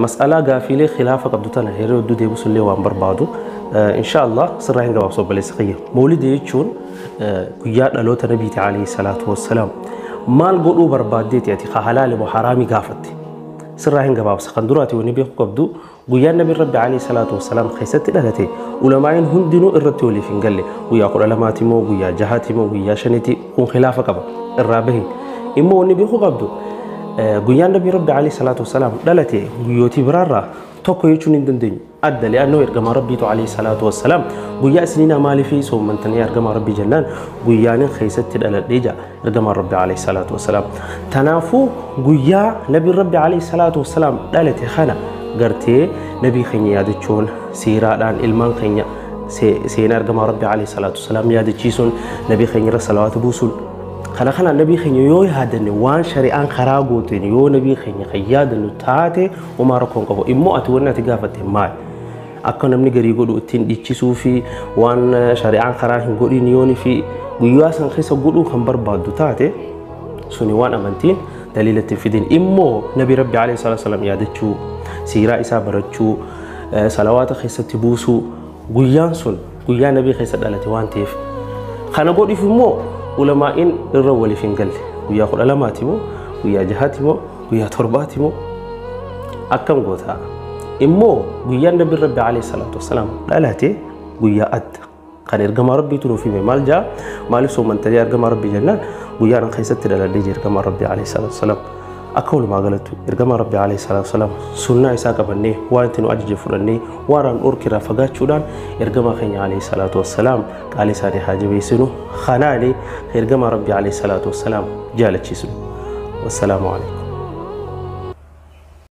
Mas'alaa gaafiilee khilaafa qabdu tana yeroo hedduu deebisuullee waan barbaadu. Inshaallah sirraa hin gabaabsu obboleessa kiyya. Mawlida jechuun guyyaa dhaloota nabiiti alayhi salaatu wassalaam. Maal godhuu barbaaddeeti ati ka halaali moo haraamii gaafatte? Sirraa hin gabaabsa. Kan duraati wanni beekuu qabdu guyyaan nabiin rabbi alayhi salaatu wassalaam keessatti dhalate ulamaa'iin hundinuu irratti waliif hin galle. Guyyaa 12ti moo guyyaa 6ti moo guyyaa 5ti kun khilaafa qaba. Irraa bahi. Immoo wanni beekuu qabdu guyyaan nabii rabbi alayhi salaatu wassalaam dhalate guyyootii biraarraa tokko jechuun hin dandeenyu. Adda li'annoo ergamaa rabbiitu alayhi salaatu wassalaam guyyaa isniinaa maaliif soommantanii ergamaa rabbii jennaan guyyaanin keessatti dhaladhee jaa ergamaa rabbi alayhi salaatu wassalaam. Tanaafuu guyyaa nabiin rabbi alayhi salaatu wassalaam dhalate kana gartee nabii keenya yaadachuun siiraadhaan ilmaan keenya seenaa ergamaa rabbi alayhi salaatu wassalaam yaadachiisuun nabii keenya irra salawaata buusuun kana kana nabii keenya yoo yaadanne waan shari'aan karaa gooteen yoo nabii keenya kan yaadannu taate homaa rakkoon qabu. Immoo ati wanni ati gaafatte maali? Akka namni garii godhu ittiin dhichisuu fi waan shari'aan karaa hin godhin yoonii fi guyyaa san keessa godhuu kan barbaaddu taate suni waan amantiin daliila ittiin fidin. Immoo nabii rabbi alayhi salaatu wassalaam yaadachuu, siiraa isaa barachuu, salawaata keessatti buusuu guyyaan sun guyyaa nabii keessa dhalate waan ta'eef kana godhiif immoo ulamaa'iin irra waliif hin galle. Guyyaa 12ti moo guyyaa 6ti moo guyyaa 7ti moo akkam goota? Immoo guyyaan nabiin rabbi alayhi salaatu wassalaam dhalate guyyaa adda kan ergamaa rabbiitu nuuf hime. Maal jaa maaliif soomantanii ergamaa rabbii jennaan guyyaan keessatti dhaladhee jira ergamaa rabbii alayhi salaatu wassalaam. Akka walumaa galattu ergamaa rabbii alayhi salaatu wassalaam sunnaa isaa qabannee waan itti nu ajaje fudhannee waan dhorkirraa fagaachuudhaan ergamaa keenya alayhi salaatu wassalaam qaalii isaanii haa jabeessinu. Kanaani ergamaa rabbii alayhi salaatu wassalaam jaalachiisnu. Wassalaamu alaikum.